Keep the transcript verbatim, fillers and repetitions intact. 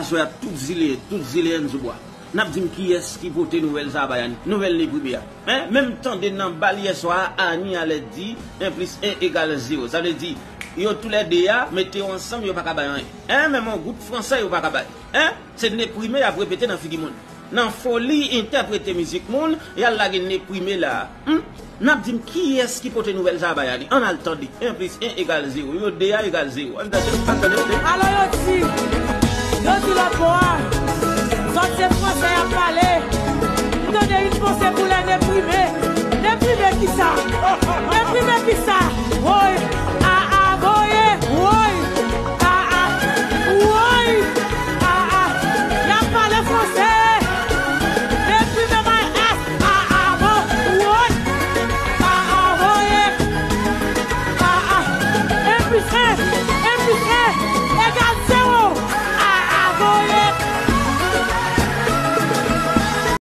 Swa tout zile, tout zile Ann Zoubwa. N ap di m kiyès ki pote nouvèl sa a bay Ani. Nouvèl Neprime a. Hein? Menm tande nan bal yè swa a, Ani alè di en plis en egal zewo. Sa vle di, yo toulède a, mete yo ansanm, yo pa ka bay anyen. Hein? Menm yon gout fransè, yo pa ka bay. Hein? Se Neprime y ap repete nan figi moun. Nan foli entèprete mizik moun, y al lage Neprime la. Hmm? N ap di m kiyès ki pote nouvèl sa a bay Ani. Ann al tande. En plis en egal zewo. Yo de a egal zewo. Ann tande, ann tande, tande. Alò yo di, yo di lòt bò a, zòt se fransè y ap pale. M tande youn panse pou lè Neprime. Neprime kisa?